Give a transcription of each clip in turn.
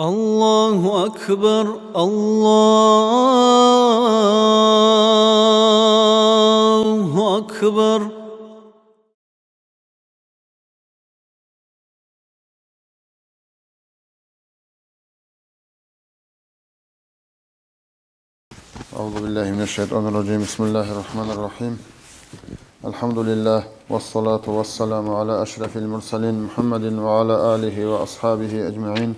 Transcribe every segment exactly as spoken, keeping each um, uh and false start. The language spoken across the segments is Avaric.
الله أكبر، الله أكبر. أعوذ بالله من الشيطان الرجيم. بسم الله الرحمن الرحيم. الحمد لله، والصلاة والسلام على أشرف المرسلين محمد وعلى آله وأصحابه أجمعين.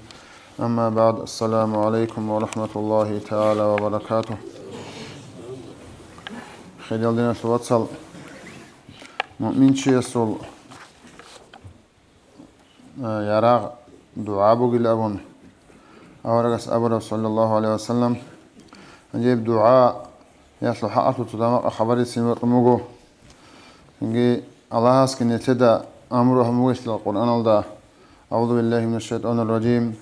أما بعد، السلام عليكم ورحمة الله تعالى وبركاته. Хириял диналъул вацал, муъминчиясул, а, ярагъ дугӀа бугилан абун, аварагас абураб, саллаллагьу гӀалайгьи ва саллам. Гьанже гьеб дугӀаялъул хӀакъалъулъ цо дамакъа хабар рицин бокьун буго. Цинги Аллагьасги нилъеда амру гьабун бугелъул Къуръаналда: «أعوذ بالله من الشيطان الرجيم.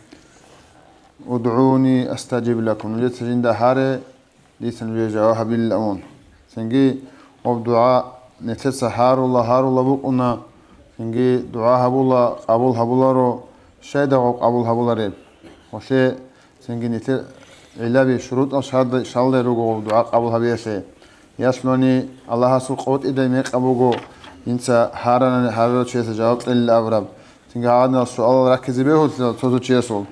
ادعوني أستجب لكم». Нужеца жинда гьаре, дица нужее жаваб гьабилилан абун. Цинги гьеб дугӀа нилъеца гьарула, гьарула букӀуна, цинги дугӀа гьабула, къабул гьабуларо, щайда гьеб къабул гьабулареб? Гьелъие цинги нилъер гӀиллаби, шурутӀал щалда-, щалдай руго гьеб дугӀа къабул гьабиялъе. Ясулани Аллагьасул къотӀидай мекъаб буго, инца гьарарани гьарарав чиясе жаваб кьелилан абураб. Цинги гьагъадинал суалал раккизе бегьулъила цо-цо чиясул.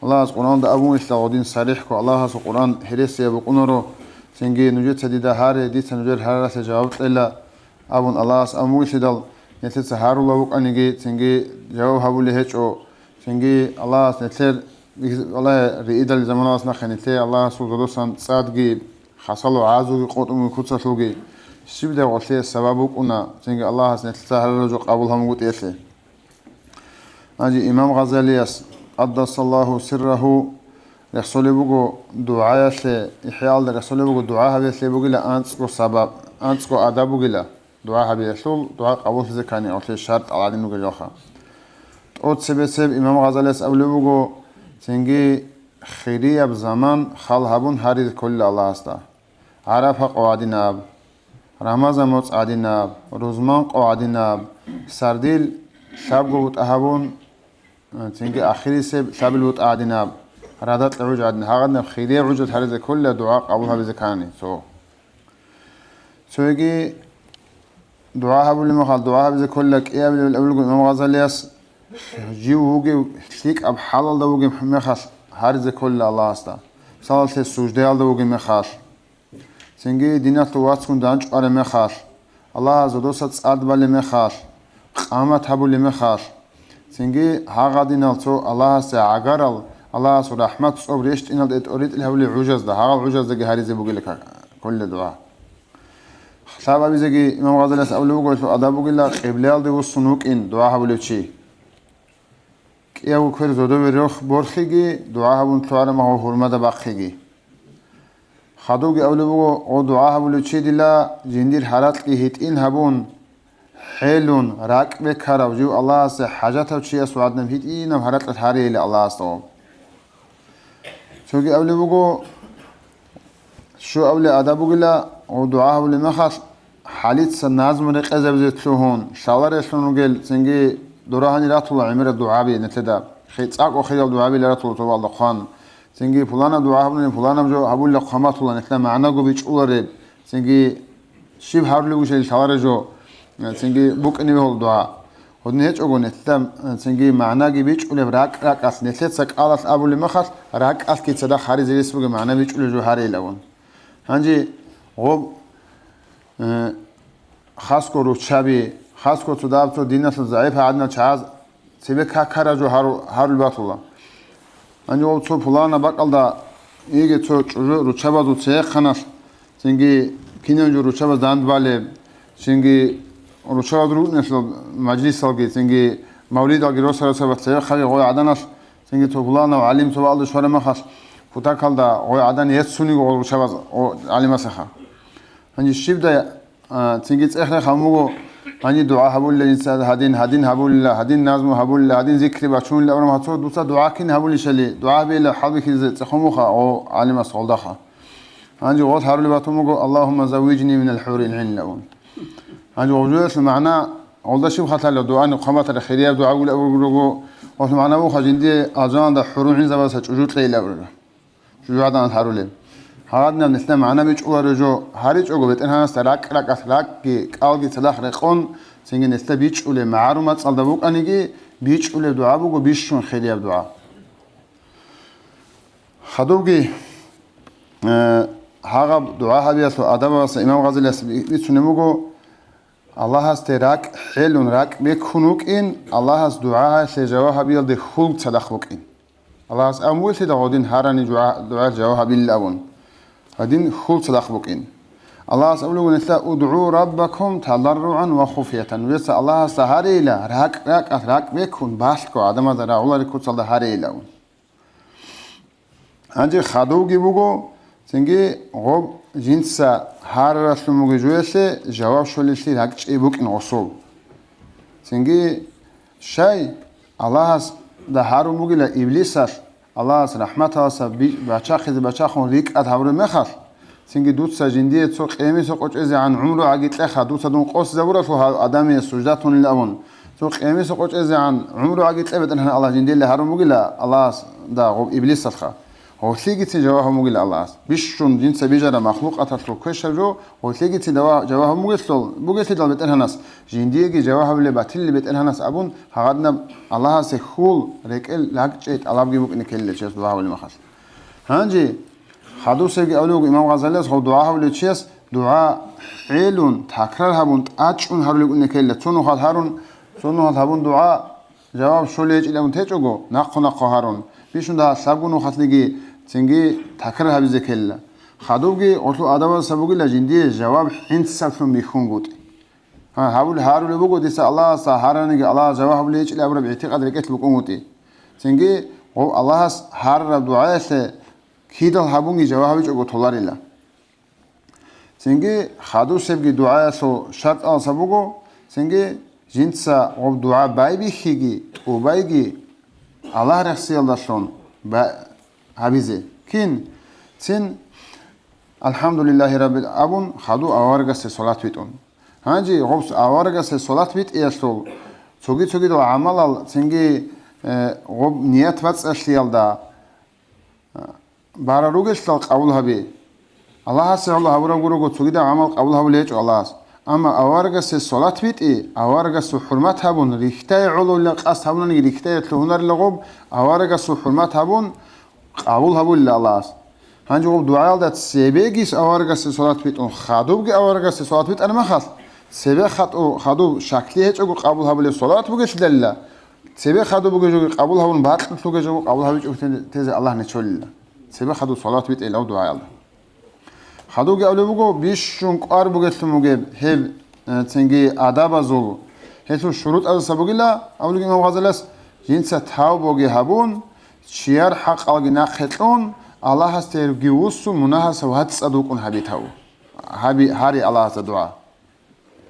Аллагьас Къуръанда абун вугелъул гьадин сарихӀго, Аллагьасул Къуръан гьересияб букӀунаро, цинги нужеца дида гьаре, дица нужер гьараралъе жаваб кьела абун Аллагьас абун вугелъидал, нилъеца гьарула букӀаниги, цинги жаваб гьабулеб гьечӀо, цинги Аллагьас нилъер, Аллагь, риидал заманалас нахъе нилъее Аллагьасул зодосан цӀадги, хасало гӀазуги къотӀунги куцалъулги, щибдай гьелъие сабаб букӀуна, цинги Аллагьас нилъеца гьарараб жо къабул гьабунгутӀиялъе. Гьанже имам Гъазалияс, къаддасаллагьу сиррагьу, рехсолеб буго дугӀаялъе, ИхӀяалда рехсолеб буго дугӀа гьабиялъе бугила анцӀго сабаб, анцӀго адаб бугила дугӀа гьабиялъул, дугӀа къабуллъизе ккани гьелъие шартӀал гӀадин ругелалха. ТӀоцебесеб имам Гъазалияс абулеб буго, цинги хирияб заман хал гьабун гьаризе кколила Аллагьасда. ГӀарафа къо гӀадинаб, Рамазан моцӀ гӀадинаб, рузман къо гӀадинаб, сардил лъабго бутӀа гьабун, цинги ахирисеб лъабил бутӀа гӀадинаб, радакьа гӀужа гӀадин, гьагъадинаб хирияб гӀужалъ гьаризе кколила дугӀа къабул гьабизе ккани цо. Цоги дугӀа гьабулеб мехалъ, дугӀа гьабизе кколила кӀиабилеб абулеб буго имам Гъазалияс, жив вугев лъикӀаб хӀалалда вугеб мехалъ гьаризе кколила Аллагьасда, мисалалъе, суждаялда вугеб мехалъ. Цинги диналъул вацгун дандчӀвараб мехалъ, Аллагьас зодоса цӀад балеб мехалъ, къамат гьабулеб мехалъ, цинги гьагъадинал цо Аллагьасде гӀагарал, Аллагьасул рахӀмат цӀоб рещтӀиналде тӀоритӀил гьабулел гӀужазда, гьагъал гӀужаздаги гьаризе бугила кколила дугӀа. Лъабабизеги имам Гъазалияс абулеб буго, гьелъул адаб бугила къиблаялде вуссун вукӀин дугӀа гьабулев чи. КӀиябго квер зодове рохь борхиги, дугӀа гьабун лъугӀараб мехалъ гьурмада бахъиги. Хадубги абулеб буго, гьев дугӀа гьабулев чи дила жиндир гьаракьги гьитӀин гьабун, хӀелун, ракӀ бекарав жив Аллагьасе хӀажатав чиясул гӀадинаб гьитӀинаб гьаракьалъ гьарейила Аллагьасда гьев. Цоги абулеб буго, щуабилеб адаб бугила, гьев дугӀа гьабулеб мехалъ, хӀалица назму рекъезабизе лъугьун, лъаларелъун ругел, цинги дора гьанир ратула гӀемерал дугӀаби нилъеда, хи-, цӀакъго хириял дугӀабила ратула цо бакӀалда хъван. Цинги пуланаб дугӀа гьабунани пуланаб жо гьабулеб хъван батула, нилъеда магӀнаго бичӀчӀулареб, цинги щиб гьарулеб гушел лъалареб жо, цинги букӀине бегьула дугӀа. Гьедин гьечӀого нилъеда, цинги магӀнаги бичӀчӀулеб ракӀ-ракӀалъ нилъеца кӀалалъ абулеб мехалъ, ракӀалъги цадахъ гьаризе рес бугеб магӀна бичӀчӀулеб жо гьарейилан. Гьанже гьоб, э, хасго руччаби, хасго цо дагьаб цо диналъул загӀипал гӀадинал чагӀаз цебе какараб жо гьару-, гьарулеб батула. Гьанже гьоб цо пуланаб бакӀалда, иги цо чӀужу руччабазул цевехъаналъ, цинги кинаб жо руччабаз дандбалеб, цинги руччабаз рукӀиналъул мажлисалги, цинги мавлидалги росарасабаз цевехъаби гъой гӀаданалъ, цинги цо пуланав гӀалим цо бакӀалде щвараб мехалъ, кутакалда гъой гӀадан еццуниго гъол руччабаз гъо-, гӀалимасеха. Гьанже щибдай, а, цинги цӀех-рех гьабун буго, гьаниб дугӀа гьабулила инса гьадин, гьадин гьабулила, гьадин назму гьабулила, гьадин зикри бачунила абураб мехалъ, цо дуца дугӀа кин гьабулищали, дугӀа гьабейилан хӀалбихьизе цӀехун буха гъо гӀалимас гъолдаха. Гьанже гъолъ гьарулеб батун буго: «Аллагьумма заввижни минал хӀурил гӀин», – абун. Гьанже гъоб жоялъул магӀна, Гъолда щиб хатӀалев дугӀани хъван батараб хирияб дугӀа вугилан абураб руго, гъолъул магӀна буго жиндие алжаналда хӀурул гӀинзабазда чӀужу кьейилан абураб. ЧӀужугӀадан гьарулеб. Гьагъадинаб нилъеда магӀна бичӀчӀулареб жо гьаричӀого, БетӀергьанасда ракӀ-ракӀалъ ракӀги кӀалги цадахъ рекъон, цинги нилъеда бичӀчӀулеб, магӀарумацӀалда букӀаниги, бичӀчӀулеб дугӀа буго бищун хирияб дугӀа. Хадубги, э, гьагъаб дугӀа гьабиялъул адабалъа имам Гъазалияс би-, бицунеб буго, Аллагьасде ракӀ хӀелун, ракӀ бекун вукӀин, Аллагьас дугӀаялъе жаваб гьабиялде хьул цадахъ букӀин. Аллагьас абун бугелъидал гъодин гьарани жугӀа-, дугӀаялъе жаваб гьабилин абун. Гьадин хьул цадахъ букӀин. Аллагьас абулеб буго нилъеда: «УдгӀу раббакум тадарругӀан ва хуфятан». Нужеца Аллагьасда гьарейила, ракӀ-ракӀалъ, ракӀ бекун, балъго, гӀадамазда рагӀулареб куцалда гьарейила абун. Гьанже хадувги буго, цинги гъоб жинца гьараралъун бугеб жоялъе жаваб щолеллъи ракӀчӀей букӀин гъосул. Цинги щай Аллагьасда гьарун бугила Иблисалъ, Аллагьас рахӀматалдаса би-, бачахъизе бачахъун рикӀкӀад гьабураб мехалъ, цинги дуца жиндие цо къемиса къочӀезегӀан гӀумру гӀаги кьеха, дуца дун къосизабуралъул гьав адамие сужда тунилан абун, цо къемиса къочӀезегӀан гӀумру гӀаги кье, БетӀергьан Аллагь, жиндиелъе гьарун бугила Аллагьасда гъоб Иблисалъха. Гъолъигицин жаваб гьабун бугила Аллагьас. Бищун жинца бижараб махлукъаталъул квешаб жо, гъолъигицин дава-, жаваб гьабун бугелъул-, бугелъидал БетӀергьанас жиндиеги жаваб гьабулеб батилли БетӀергьанас абун, гьагъадинаб Аллагьасе хьул, рекӀел ракӀчӀей тӀалабги букӀине ккелила чияс дугӀа гьабулеб мехалъ. Гьанже хадусебги абулеб буго имам Гъазалияс, гъов дугӀа гьабулев чияс дугӀа хӀелун, такрар гьабун, тӀачӀун гьарулеб букӀине ккелила. Цо нухалъ гьарун, цо нухалъ гьабун дугӀа, жаваб щолей гьечӀилан абун течӀого, нахъо-нахъо гьарун, бищун дагьа лъабго нухалъниги цинги такрар гьабизе ккелила. Хадубги гъолъул адабаздаса бугила жиндие жаваб хӀинцаблъун бихьунгутӀи. Гьа, гьабул гьарулеб буго, дица Аллагьасда гьараниги Аллагьас жаваб гьабулей гьечӀилан абураб гӀитикъад рекӀелъ букӀунгутӀи. Цинги гъов Аллагьас гьарараб дугӀаялъе кидал гьабунги жаваб гьабичӀого толарила. Цинги хадусебги дугӀаялъул шартӀалдаса буго, цинги жинца гъоб дугӀа байбихьиги, тӀубайги Аллагь рехсиялдалъун ба-, гьабизе. Кин? Цин, «АлхӀамдулиллагьи раббил», абун, хаду аварагасе салат битӀун. Гьанже гъоб аварагасе салат битӀиялъул цоги-цогидал гӀамалал цинги, э, гъоб ният бацӀцӀалъиялда, Барал ругелъул къабул гьабе. Аллагьасе гӀоло гьабураб гурого цогидаб гӀамал къабул гьабулеб гьечӀо Аллагьас. Амма аварагасе салат битӀи, аварагасул хӀурмат гьабун, рихьдае гӀоло къасд гьабунаниги, рихьдае лъугьунарила гъоб, аварагасул хӀурмат гьабун, къабул гьабулила Аллагьас. Гьанже гъоб дугӀаялда цебегис аварагасе салат битӀун, хадубги аварагасе салат битӀараб мехалъ, цебе хатӀу-, хадуб щаклъи гьечӀого къабул гьабулеб салат бугелъидалила, цебе хадуб бугеб жоги къабул гьабун, бакьулъ бугеб жоги къабул гьабичӀого те-, тезе Аллагь нечолила. Цебе хадуб салават битӀейилав дугӀаялда. Хадубги абулеб буго, бищун кӀвар бугелъун бугеб гьеб, э, цинги адабазул, гьелъул шурутӀаздаса бугила, абулеб имам Гъазалияс, жинца тавбаги гьабун, чияр хӀакъалги нахъе кьун, Аллагьасде гьебги вуссун, мунагьасда вацӀцӀад вукӀун гьаби таву. Гьаби, гьари Аллагьасда дугӀа.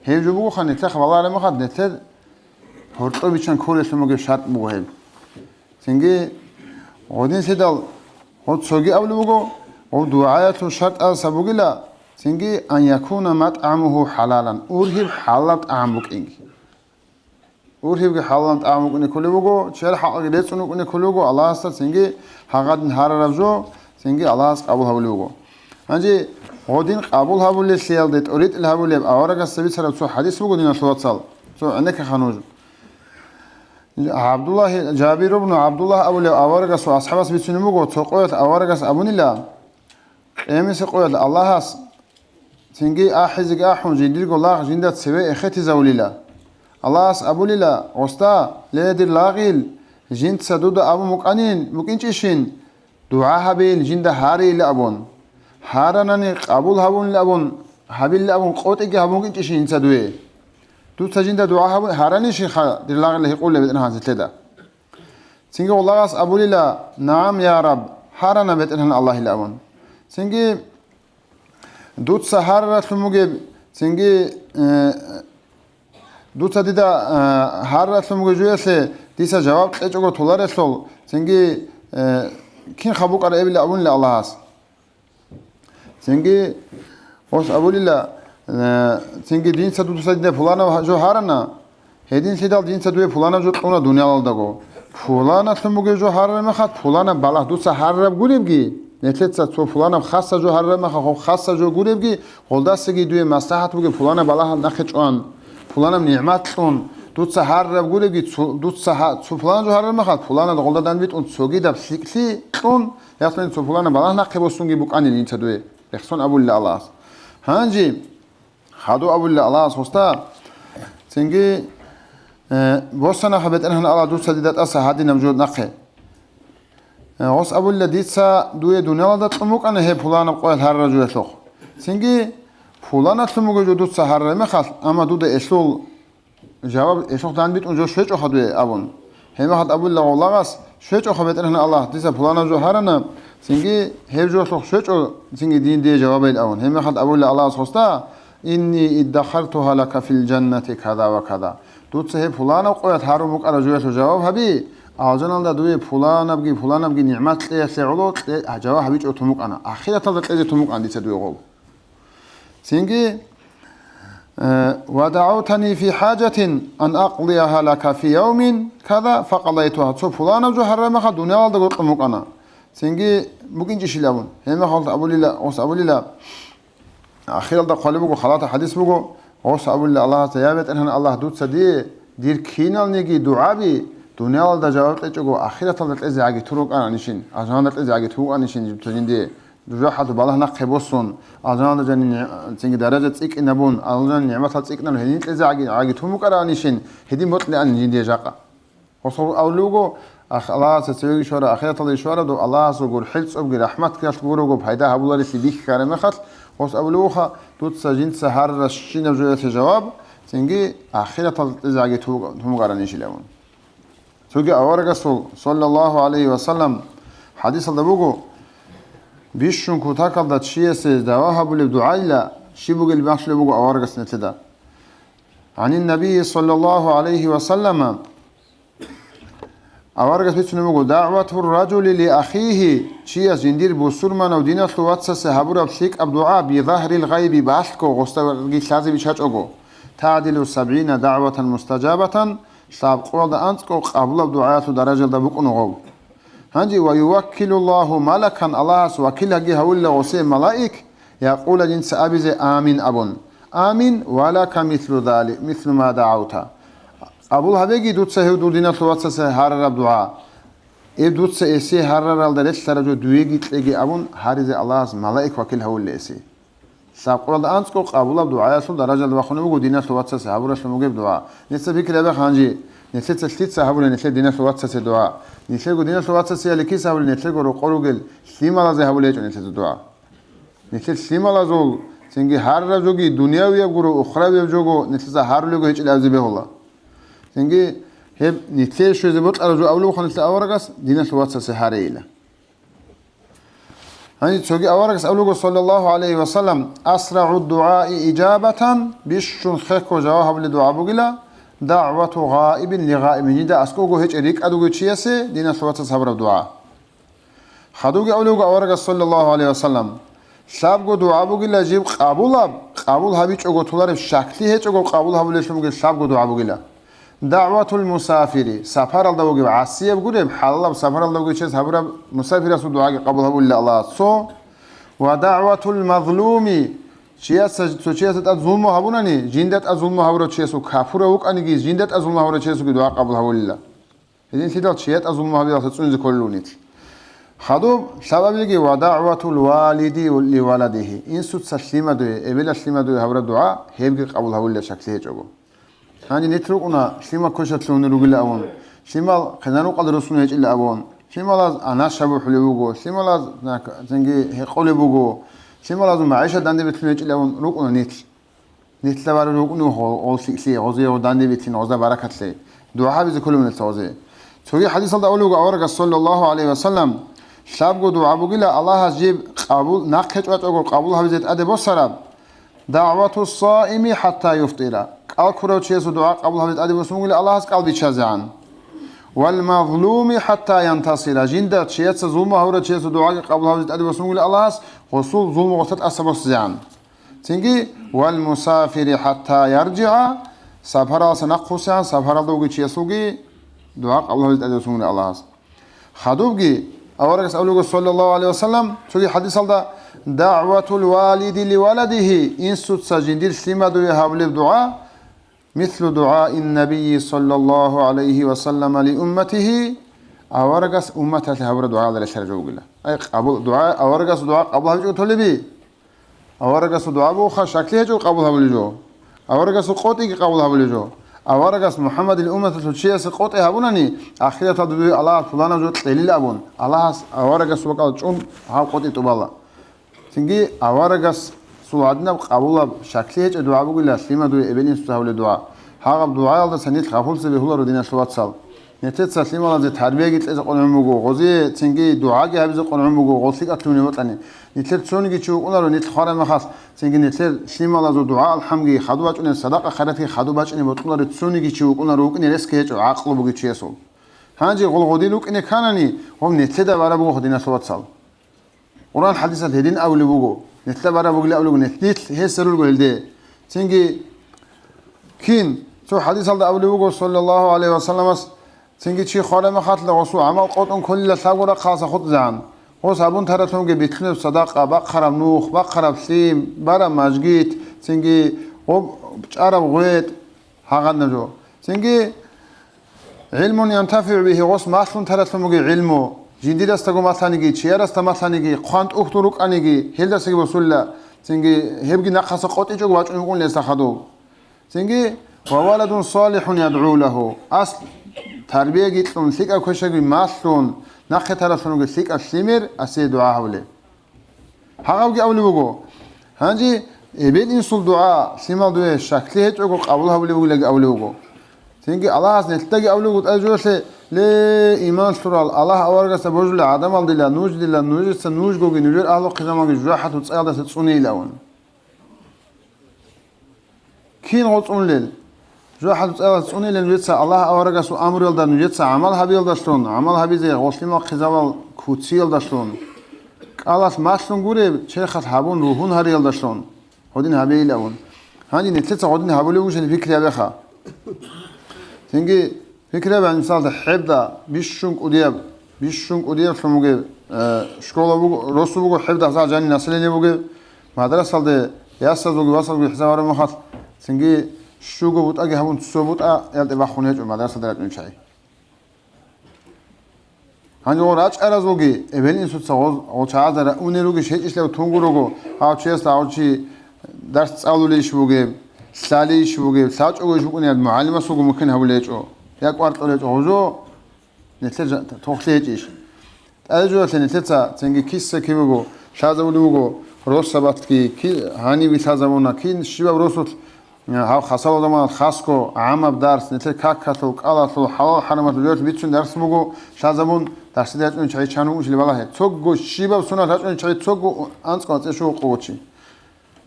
Гьеб жо бугоха, нилъехъ балагьараб мехалъ, нилъер гьоркьоб биччан кколелъун бугеб шартӀ буго гьеб. Цинги гъодинлъидал гъо цоги абулеб буго, гъо дугӀаялъул шартӀаздаса бугила, цинги, «ан якуна матӀгӀамугьу хӀалалан», ургьиб хӀалалаб тӀагӀам букӀинги. Ургьибги хӀалалаб тӀагӀам букӀине кколеб буго, чияр хӀакъги рецӀун вукӀине кколеб буго, Аллагьасда цинги гьагъадин гьарараб жо, цинги Аллагьас къабул гьабулеб буго. Гьанже гъодин къабул гьабулеллъиялде тӀоритӀил гьабулеб аварагасда бицараб цо хӀадис буго, диналъул вацал, цо гӀенеккаха нуж. ГӀабдуллагь, Жабир ибн ГӀабдуллагь абулев аварагасул асхӀабас бицунеб буго, цо къоялъ аварагас абунила, къемиса къоялъ Аллагьас цинги ахӀизеги ахӀун, жиндирго лагъ жинда цеве эхетизавулила. Аллагьас абулила, гъосда, ле, дир лагъил, жинца дуда абун букӀанин, букӀинчӀищин, дугӀа гьабейин, жинда гьарейила абун. Гьаранани къабул гьабунила абун, гьабилила абун къотӀиги гьабун букӀинчӀищин жинца дуе. Дуца жинда дугӀа гьабу-, гьаранищиха, дир лагъила, гьикъула БетӀергьан нилъеда. Цинги гъолагъас абулила, «НагӀам, я Раб, гьарана, БетӀергьан Аллагьила», абун. Цинги дуца гьараралъун бугеб, цинги, э, дуца дида, э, гьараралъун бугеб жуялъе дица жаваб кьечӀого толарелъул, цинги, э, кин хабукъара эбила абунила Аллагьас. Цинги гъос абулила, э, цинги дица дуца дида пуланав жо гьарана, Гьединлъидал динца дуе пуланаб жо кьуна дуниялалдаго. Пуланаблъун бугеб жо гьарараб мехалъ, пуланаб балагь дуца гьарараб гуребги, нилъеца цо пуланаб хасаб жо гьарараб мехалъ, хасаб жо гуребги, гъолдасаги дуе маслахӀат бугеб пуланаб балагь нахъе чӀван, пуланаб нигӀмат кьун, дуца гьарараб гуребги, цо, дуца гьа-, цо пуланаб жо гьарараб мехалъ, пуланаб гъолда данбитӀун цогидаб лъикӀлъи кьун, яхълъун цо пуланаб балагь нахъе босунги букӀанин инца дуе, рехсон абулила Аллагьас. Гьанже Хадув абулила Аллагьас гъосда, цинги, э, босана гьаб, БетӀергьан Аллагь, дуца дида тӀаса гьадинаб жо нахъе. Э, гъос абулила, дица дуе дуниялалда кьун букӀана гьеб пуланаб къоялъ гьарараб жоялъухъ. Цинги пуланаблъун буго жо дуца гьарараб мехалъ, амма дуда элъул жаваб, элъухъ данбитӀун жо щвечӀоха дуе абун. Гьеб мехалъ абулила гъов лагъас, щвечӀоха, БетӀергьан Аллагь, дица пуланаб жо гьарана, цинги гьеб жолъухъ щвечӀо, цинги дин дие жавабайил абун. Гьеб мехалъ абулила Аллагьас гъосда, «Инни иддахартугьа лака фил жаннати каза ва каза». Дуца гьеб пуланаб къоялъ гьарун букӀараб жоялъул жаваб гьаби, алжаналда дуе пуланабги, пуланабги нигӀмат кьеялъе гӀоло кье-, жаваб гьабичӀого тун букӀана, ахираталда кьезе тун букӀана дица дуе гъоб. Цинги, э, «Ва дагӀавтани фи хӀажатин ан акълияха лака фи явмин каза факъадайтуха». Цо пуланаб жо гьарараб мехалъ дуниялалдаго кьун букӀана. Цинги букӀинчӀищил абун. Гьеб мехалъ абулила, гъос абулила, ахиралда хъвалеб буго, халатаб хӀадис буго, гъос абулила Аллагьасда, «Я БетӀергьан Аллагь, дуца дие дир киналниги дугӀаби дуниялалда жаваб кьечӀого ахираталда кьезе гӀаги тун рукӀананищин, алжаналда кьезе гӀаги тун вукӀанищин дуца жиндие». Жужахъалъув балагь нахъе босун, алжаналда жанин нигӀ-, цинги даража цӀикӀкӀинабун, алжаналда нигӀматал цӀикӀкӀинабун гьедин кьезе гӀаги, гӀаги тун букӀараанищин, гьедин бокьилаан жиндие жакъа. Гъосул авлуго, ах-, Аллагьасда цевеги щвара, ахираталда щвара, дов Аллагьасул гурхӀел цӀобги рахӀматги гурого пайда гьабуларелъи бихьараб мехалъ, гъос авлугоха, дуца жинца гьарарабщинаб жоялъе жаваб, цинги ахираталда кьезе гӀаги ту-, тун букӀаранищилавун. Цоги аварагасул, саллаллагьу гӀалайгьи ва саллам, хӀадисалда буго, бищун кутакалда чиясе дагӀба гьабулеб дугӀайила щиб бугеб бахъулеб буго аварагас нилъеда. ГӀанин Набийи, саллаллагьу гӀалайгьи ва саллама, аварагас бицунеб буго, «ДагӀватур ражули ли ахихи», чияс жиндир бусурманав диналъул вацасе гьабураб лъикӀаб дугӀа, «би загьрил гъайби», балъго гъосдаги лъазе биччачӀого, «тагӀдилу сабгӀина дагӀватан мустажабатан», лъабкъоялда анцӀго къабулаб дугӀаялъул даражалда букӀуна гъоб. Гьанже, «ва юваккилуллагьу малакан», Аллагьас вакилги гьавулила гъосе малаик, «якъула», жинца абизе «Амин» абун. «Амин, ва лака мислу зали-, мислу ма дагӀавта». Къабул гьабеги дуца гьев дур диналъул вацасе гьарараб дугӀа. Гьеб дуца эсе гьараралда релълъараб жо дуеги кьеги абун гьаризе Аллагьас малаик вакил гьавулила эсе. Лъабкъоялда анцӀго къабулаб дугӀаялъул даражалда бахъунеб буго диналъул вацасе гьабуралъун бугеб дугӀа. Нилъеца пикри гьабе гьанже, нилъеца лъица гьабулеб нилъер диналъул вацасе дугӀа? Нилъерго диналъул вацасе яли киса гьабулеб, нилъерго рокъор ругел лъималазе гьабулеб гьечӀо нилъеца дугӀа. Нилъер лъималазул, цинги гьарараб жоги, дунявияб гуро, ухравияб жого нилъеца гьарулего гьечӀел абизе бегьула. Цинги гьеб нилъее щвезе бокьараб жо абулеб буго нилъер аварагас, диналъул вацасе гьарейила. Гьанже цоги аварагас абулего, саллаллагьу гӀалайгьи ва саллам, «АсрагӀу дугӀаи ижабатан», бищун хехго жаваб гьабулеб дугӀа бугила, «дагӀвату гъаибин ли гъаибин», жинда аскӀовго гьечӀев рикӀкӀад вугев чиясе диналъул вацас гьабураб дугӀа. Хадубги абулеб буго аварагас, саллаллагьу гӀалайгьи ва саллам, лъабго дугӀа бугила жиб къабулаб, къабул гьабичӀого толареб, щаклъи гьечӀого къабул гьабулеллъун бугеб лъабго дугӀа бугила. «ДагӀватул мусафири», сапаралда вугев, гӀасияб гуреб, хӀалалаб сапаралда вугев чияс гьабураб мусафирасул дугӀаги къабул гьабулила Аллагьас цо. «Ва дагӀватул мазлуми», чияс, цо чиясда тӀад зулму гьабунани, жинда тӀад зулму гьабурав чиясул, капурав вукӀаниги, жинда тӀад зулму гьабурав чиясулги дугӀа къабул гьабулила. Гьединлъидал чияс тӀад зулму гьабиялъе цӀунизе кколел руго нилъ. Хадуб лъабабилги, «ва дагӀватул валиди ли валадигьи», инсуца лъимадуе, эбелалъ лъимадуе гьабураб дугӀа, гьебги къабул гьабулила щаклъи гьечӀого. Гьанже нилъ рукӀуна лъимал квешат лъугьунел ругила абун, лъимал хъизан-рукъалда руссун гьечӀила абун, лъималаз анаш гьабухӀулеб буго, лъималаз нак-, цинги гьекъолеб буго, лъималазул магӀишат данде битӀун гьечӀила абун рукӀуна нилъ. Нилъ бараб рукӀуна гъо-, гъол лъикӀлъи, гъозие гъо данде битӀин, гъозда баракат лъей. ДугӀа гьабизе кколеб нилъ гъозие. Цоги хӀадисалда абулеб буго аварагас, саллаллагьу гӀалайгьи ва саллам, лъабго дугӀа бугила Аллагьас жиб къабул, нахъе чӀвачӀого къабул гьабизе тӀаде босараб. «ДагӀватус-саими хӀатта юфтира», кӀал ккурав чиясул дугӀа къабул гьабизе тӀаде босун бугила Аллагьас кӀал биччазегӀан. «Вал мазлуми хӀатта янтасира», жинда чиясда зулму гьабурав чиясул дугӀаги къабул гьабизе тӀаде босун бугила Аллагьас, гъосул зулму гъосда тӀаса босизегӀан. Цинги, «вал мусафири хӀатта яржигӀа», Сапаралдаса нахъвуссегӀан, сапаралда вугев чиясулги дугӀа къабул гьабизе тӀадвуссунгуни Аллагьас. Хадубги, аварагас абулеб буго, саллаллагьу гӀалайгьи ва саллам, цоги хӀадисалда: «ДагӀватул валиди ли валадигьи», инсуца жиндир лъимадуве гьабулеб дугӀа, «мислу дугӀаин набийи саллаллагьу гӀалайгьи ва саллама ли умматигьи», аварагас умматалъе гьабураб дугӀаялда релълъараб жо бугила. Ай, къабул, дугӀа, аварагасул дугӀа къабул гьабичӀого толеб бугеб? Аварагасул дугӀа бугоха, щаклъи гьечӀого къабул гьабулеб жо. Аварагасул къотӀиги къабул гьабулеб жо. Аварагас МухӀаммадил умматалъул чиясе къотӀи гьабунани, ахираталда дуе Аллагьас пуланаб жо кьелил абун, Аллагьас аварагасул бакӀалда чӀун гьаб къотӀи тӀубала. Цинги аварагасул гьадинаб къабулаб, щаклъи гьечӀеб дугӀа бугила лъимадуве эбел-инсуца гьабулеб дугӀа. Гьагъаб дугӀаялдаса нилъ гъафуллъи бегьуларо, диналъул вацал. Нилъеца лъималазе тарбияги кьезе къваригӀун буго, гъозие цинги дугӀаги гьабизе къваригӀун буго, гъол лъикӀалъуве ватани. Нилъер цониги чи вукӀунаро нилъ хвараб мехалъ, цинги нилъер лъималазул дугӀа-алхӀамги хадуб бачӀунеб, садакъа-хайратги хадуб бачӀунеб бокьуларев цониги чи вукӀунаро, вукӀине ресги гьечӀо гӀакълу бугев чиясул. Гьанже гъол гъодин вукӀине кканани, гъоб нилъеда бараб буго, диналъул вацал. Къуръан хӀадисалъ гьедин абулеб буго, нилъеда бараб бугилан абулеб буго, нилъ, нилъ гьесда рурго гьелде. Цинги кин, цо хӀадисалда абулеб буго, саллаллагьу гӀалайгьи ва салламас, цинги чи хвараб мехалъ гъосул гӀамал къотӀун кколила лъабго рахъалдаса хутӀизегӀан. Гъос гьабун таралъунги битлъунеб садакъа, бахъараб нух, бахъараб лъим, бараб мажгит, цинги гъоб чӀараб гъветӀ, гьагъадинаб жо. Цинги гӀилмун янтафигӀу бигьи, гъос малъун таралъун бугеб гӀилму, жиндирасдаго малъаниги, чиярасда малъаниги, хъван тӀухьдул рукӀаниги, гьелдасаги босулила, цинги гьебги нахъаса къотӀичӀого бачӀун букӀун гьесда хадуб. Цинги: «Ва валадун салихӀун ядгӀу лагьу», аслу тарбияги кьун, лъикӀаб квешабги малъун, нахъе таралъун вугев лъикӀаб лъимер асие дугӀа гьабулеб. Гьагъабги абулеб буго: «Гьанже эбел-инсул дугӀа лъимал дуе щаклъи гьечӀого къабул гьабулеб бугилаги абулеб буго». Цинги Аллагьас нилъедаги абулеб буго тӀаде жоялъе: «Ле, иман лъурал, Аллагь аварагасда божулел гӀадамал дила, нуж дила, нужеца нужгоги, нужер агьлу-хъизамалги жужахӀалъул цӀаялдаса цӀунейилан». Кин гъо цӀунилел? ЖужахӀалъул цӀаялдаса цӀунилел нужеца Аллагь аварагасул амруялда нужеца гӀамал гьабиялдалъун, гӀамал гьабизе гъолъимал хъизавал куциялдалъун, кӀалалъ малъун гуреб, черхалъ гьабун ругьун гьариялдалъун гъодин гьабейилавун. Гьанже нилъеца гъодин гьабулев вужани пикри гьабеха. Цинги пикри гьабе, мисалда, хӀебда бищун кӀудияб, бищун кӀудияблъун бугеб, э, школа буго, росу буго, хӀебда гьазда жаниб население бугеб, мадрасалде ясазулги васазулги хӀисаб гьараб мехалъ, цинги щуго бутӀаги гьабун, цо бутӀа ялде бахун гьечӀо мадрасалда рачӀунел чагӀи. Гьанже гъо рачӀаразулги, эбел-инсуца гъоз-, гъол чагӀазда унел ругищ гьечӀищ гьеб тунгурого, гьав чиясда гьав чи дарс цӀалулейищ бугеб, лъалейищ бугеб, лъачӀого иш букӀунеб мугӀалимасулго мухьен гьабулей гьечӀо, я кӀвар кьолей гьечӀо, гъожо, нилъер жа-, тохлъи гьечӀищ. ТӀаде жоялъе нилъеца цинги киса-кибего лъазабулеб буго, росабалъги, ки-, гьанибги лъазабуна, кин щибаб росулъ Гьав хасал гӀадамал хасго гӀамаб дарс, нилъер какалъул, кӀалалъул, хӀалал-хӀарамалъул жоялъул бицун дарс буго, лъазабун дарсида рачӀунел чагӀи чан вугӀунщилан балагье. Цого щибаб сунат рачӀунел чагӀи цого анцӀго анцӀила щуго къо чи.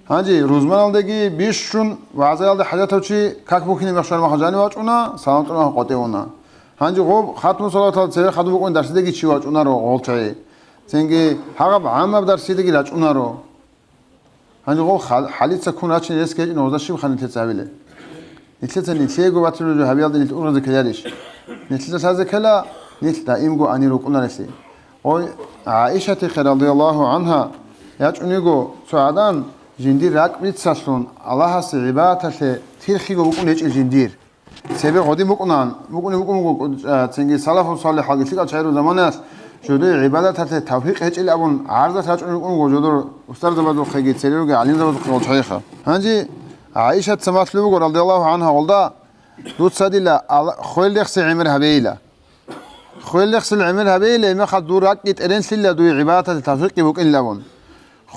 Гьанже рузманалдаги бищун вагӀзаялда хӀажатав чи как бухьине мехшар маха жанив вачӀуна, салам тӀуна къотӀе уна. Гьанже гъоб хатму салаватал цеве хадуб букӀун дарсидаги чи вачӀунаро гъол чагӀи. Цинги гьагъаб гӀамаб дарсидаги рачӀунаро. Гьанже гъол хал-, хӀалица ккун рачине рес гьечӀин гъозда щиб ха нилъеца гьабилеб? Нилъеца нилъего батулеб жо гьабиялда нилъ ургъазе ккеларищ? Нилъеца лъазе ккела, нилъ даимго анир рукӀунарелъи. Гъой ГӀаишатихъе, радияллагьу гӀангьа, ячӀун йиго цо гӀадан, жиндир ракӀ бицалъун, Аллагьасе гӀибадаталъе тирхиго букӀун гьечӀел жиндир. Цебе гъодин букӀунан, букӀунеб букӀун буго, а, цинги салафу салихӀалги лъикӀал чагӀи ругел заманаялъ жодое гӀибадаталъе тавфикъ гьечӀел абун гӀарзалъ рачӀунел рукӀун буго жодор устарзабазухъеги цере ругел гӀалимзабазухъе гъол чагӀиха. Гьанже ГӀаишатица малъулеб буго, радияллагьу гӀангьа, гъолда: «Дуца дила Алла-, хвел рехси гӀемер гьабейила. Хвел рехсил гӀемер гьабейила, гьебмехалъ дур ракӀги тӀеренлъила дуе гӀибадаталъе тавфикъги букӀинилан».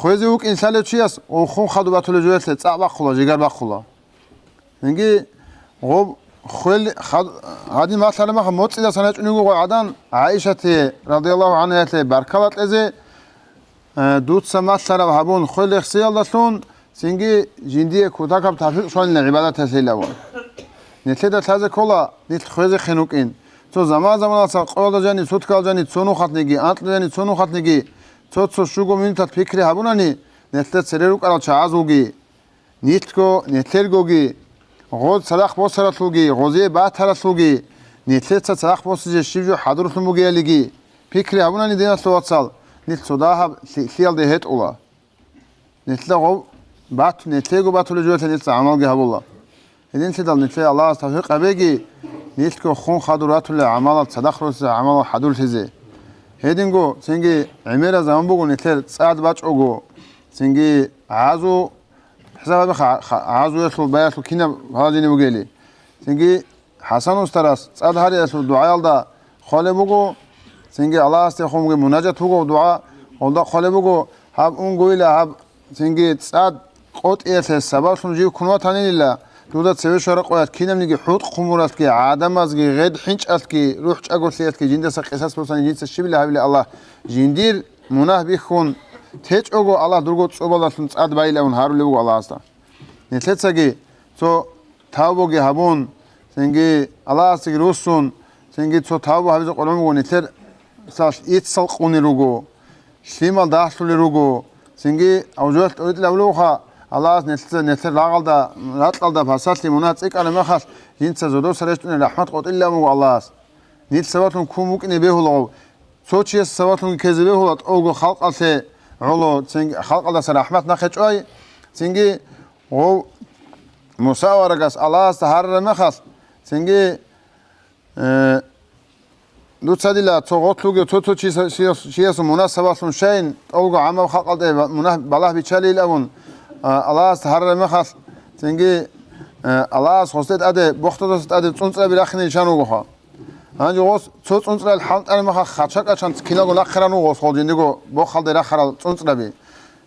Хвезе вукӀин лъалев чияс улхун хадуб батулеб жоялъе цӀакъ бахъула, жигар бахъула. Цинги гъоб хвел хад-, гьадин малъараб мехалъ моцӀидасан рачӀунего гъой гӀадан ГӀаишатие, радияллагьу гӀангьаялъе, баркала кьезе, э, дуца малъараб гьабун хвел рехсиялдалъун, цинги жиндие кутакаб тавфикъ щванила гӀибадаталъе абун. Нилъеда лъазе ккола, нилъ хвезехъин рукӀин. Цо заман-заманалдаса къоялда жаниб, суткал жаниб цо нухалъниги, анкьда жаниб цо нухалъниги, цо-цо щуго минуталъ пикри гьабунани, нилъеда цере рукӀарал чагӀазулги, нилъго, нилъергоги, гъоз цадахъ босаралъулги, гъозие батаралъулги, нилъеца цадахъ босизе щиб жо хӀадурлъун бугеялиги, пикри гьабунани, диналъул вацал, нилъ цо дагьаб лъикӀлъиялде гьетӀула. Нилъеда гъов бату-, нилъего батулеб жоялъе нилъ гӀамалги гьабула. Гьединлъидал нилъее Аллагьас тавфикъ гьабеги, нилъго хун хадур ратулел гӀамалал цадахъ росизе гӀамалал хӀадурлъизе. Гьединго, цинги гӀемераб заман буго нилъер цӀад бачӀого, цинги гӀазу, хӀисаб гьабе ха-, ха-, гӀазуялъул баялъул кинаб гьалажине бугели. Цинги ХӀасан устарас цӀад гьариялъул дугӀаялда хъвалеб буго, цинги Аллагьасде хъунги мунажат буго дугӀа, гьелда хъвалеб буго, гьаб унгойила гьаб, цинги цӀад къотӀиялъе сабаблъун жив ккун ватанилила, дуда цеве щвараб къоялъ кинабниги хӀутӀ хъумуралъги, гӀадамазги, гъед хӀинчӀалъги, рухӀ чӀаголъиялъги жиндаса къисас босани жинца щибила гьабила Аллагь, жиндир мунагь бихьун течӀого Аллагь дурго цӀобалдалъун цӀад байилавун гьарулеб буго Аллагьасда. Нилъецаги цо тавбуги гьабун, цинги Аллагьасдаги руссун, цинги цо тавбу гьабизе къваригӀун буго нилъер, мисал, иццал къунел руго, лъимал дагьлъулел руго, цинги авжуялъ тӀоритӀилабулебха, Аллагьас нилъеца нилъер рагъалда, ракьалда пасалъи мунагь цӀикӀкӀараб мехалъ, жинца зодоса рещтӀунел рахӀмат къотӀилилан буго Аллагьас. Нилъ сабаблъун ккун букӀине бегьулаго, цо чияс сабаблъунги ккезе бегьула, тӀолго халкъалъе гӀоло, цинги халкъалдаса рахӀмат нахъе чӀвай, цинги гъов Муса аварагас Аллагьасда гьарараб мехалъ, цинги, э, дуца дила цо гъорлъ вугев цо-цо чияс-, чияс-, чиясул мунагь сабаблъун щайин, тӀолго гӀаммаб халкъалде ва-, мунагь балагь биччалейил абун, а, Аллагьасда гьарараб мехалъ, цинги, э, Аллагьас гъосде тӀаде, бохдадаса тӀаде цӀунцӀраби рахине риччан ругоха. Гьанже гъос цо цӀунцӀрал хӀалтӀараб мехалъ хъача-кӀачан киналго нахъе ран вуго гъос гъол жиндирго бохалде рахарал цӀунцӀраби.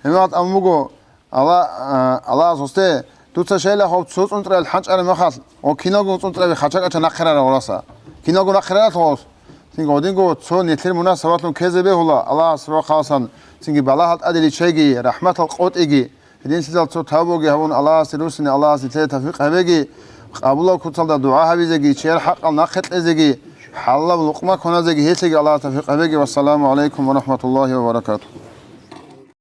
Гьебмехалъ абун буго, Алла-, а, Аллагьас гъосде, дуца щайила гъов цо цӀунцӀрал хӀанчӀараб мехалъ, гъо киналго цӀунцӀраби хъача-кӀачан нахъе рарал гъораса. Киналго нахъе рарал гъос. Цинги гъодинго цо нилъер мунагь сабаблъун ккезе бегьула Аллагьас рохаласан, цинги балагьал тӀаде риччайги, рахӀматал къотӀиги. Гьединлъидал цо тавбуги гьабун, Аллагьасе руссине Аллагьас нилъее тавфикъ гьабеги, къабулаб куцалда дугӀа гьабизеги, чияр хӀакъал нахъе кьезеги, хӀалалаб лукъма кваназеги гьелъеги Аллагьас тавфикъ гьабеги. Вассаламу гӀалайкум ва рахӀматуллагьи ва баракатугьу.